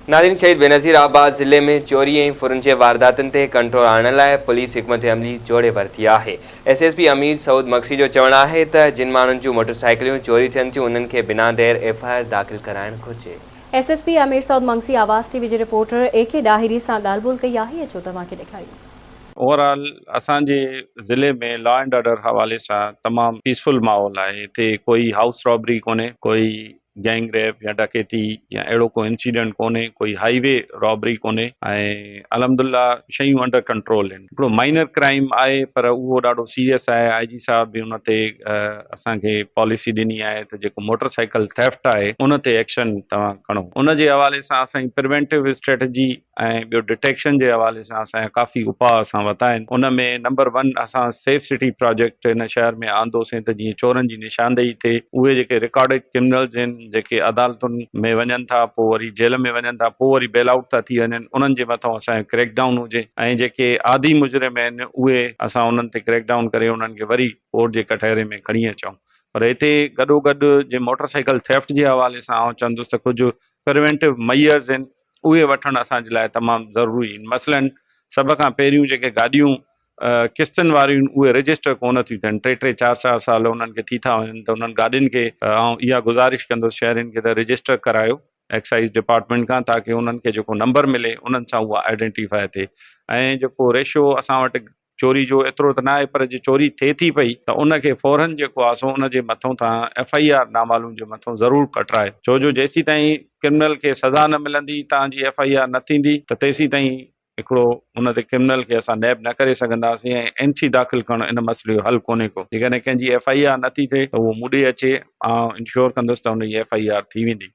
ناظرين شهيد بينظير آباد ضلعي ۾ چوري ۽ ڦرن جي وارداتن تي ڪنٽرول آڻڻ لاء پوليس حڪمت عملي جوڙي ورتي آهي. S S P Amir Saud Magsi جو چوڻ آهي ته جن ماڻهن جون موٽرسائيڪليون چوري ٿين ٿيون انهن کي بنا دير ايف I R داخل ڪرائڻ گهرجي. S S P Amir Saud Magsi Awaz T V جي رپورٽر اي ڪي ڏاهري سان ڳالهه ٻولهه ڪئي آهي اچو توهان کي ڏيکاريون. اوور آل اسان جي ضلعي ۾ لا اينڊ آرڊر حوالي سان تمام پيسفل ماحول آهي هتي ڪوئي هائوس رابري ڪونهي ڪوئي گينگ ريپ يا ڊڪيتي يا اهڙو ڪو انسيڊنٽ ڪونهي، ڪوئي هائي وي رابري ڪونهي ۽ الحمد الله شيون انڊر ڪنٽرول آهن. هڪڙو مائنر ڪرائيم آهي پر اهو ڏاڍو سيريس آهي، آء جي صاحب به ان تي اسان کي پاليسي ڏني آهي ته جيڪو موٽر سائيڪل ٿيفٽ آهي ان تي ايڪشن توهان کڻو. ان جي حوالي سان اسان جي پريونٽو اسٽريٽجي ۽ ٻيو ڊٽيڪشن جي حوالي سان اسان جا ڪافي اپاء اسان ورتا آهن ان ۾ نمبر ون اسان سيف سٽي پراجيڪٽ هن شهر ۾ آندوسين ته جيئن چورن جي نشاندهي ٿئي اهي جيڪي رڪارڊيڊ ڪرمنلز آهن جيڪي عدالتن ۾ وڃن ٿا پوء وري جيل ۾ وڃن ٿا پوء وري بيل آئوٽ ٿا ٿي وڃن انهن جي مٿان اسان جو ڪريڪ ڊائون هجي ۽ جيڪي عادي مجرم آهن اهي اسان انهن تي ڪريڪ ڊائون ڪري انهن کي وري ڪورٽ جي ڪٽهري ۾ کڻي اچون پر هتي گڏو گڏ جي موٽر سائيڪل ٿيفٽ جي حوالي سان آئون چوندس ته ڪجهه پريونٽو ميئرز آهن اهي وٺڻ اسان جي لاء تمام ضروري آهن مثلاً سڀ کان پهريون جيڪي گاڏيون قسطن واريون آهن اهي رجسٽر ڪونه ٿيون ٿين ٽي ٽي چار چار سال انهن کي ٿي ٿا وڃن ته انهن گاڏين کي آئون اها گذارش ڪندس شهرين کي ته رجسٽر ڪرايو ايڪسائيز ڊپارٽمينٽ کان تاڪه انهن کي جيڪو نمبر ملي انهن سان اها آئيڊينٽيفائي ٿئي ۽ جيڪو ريشو اسان وٽ چوري جو ايترو ته ناهي پر جي چوري ٿئي ٿي پئي ته ان کي فورن جيڪو آهي سو ان جي مٿون تان ايف I R نامعلوم جي مٿون ضرور ڪٽرائي ڇو جو جيسيتائين ڪرمنل کي سزا نه ملندي تان جي ايف I R نه ٿيندي ته تيسيتائين هڪڙو ان تي ڪرمنل کي اسان نيب نه ڪري سگهنداسين ۽ اين سي داخل ڪرڻ ان مسئلي جو حل ڪونهي ڪو جيڪڏهن ڪنهن جي ايف I R نه ٿي ٿئي ته اهو مون ڏي اچي آئون انشور ڪندس ته ان جي ايف I R ٿي ويندي.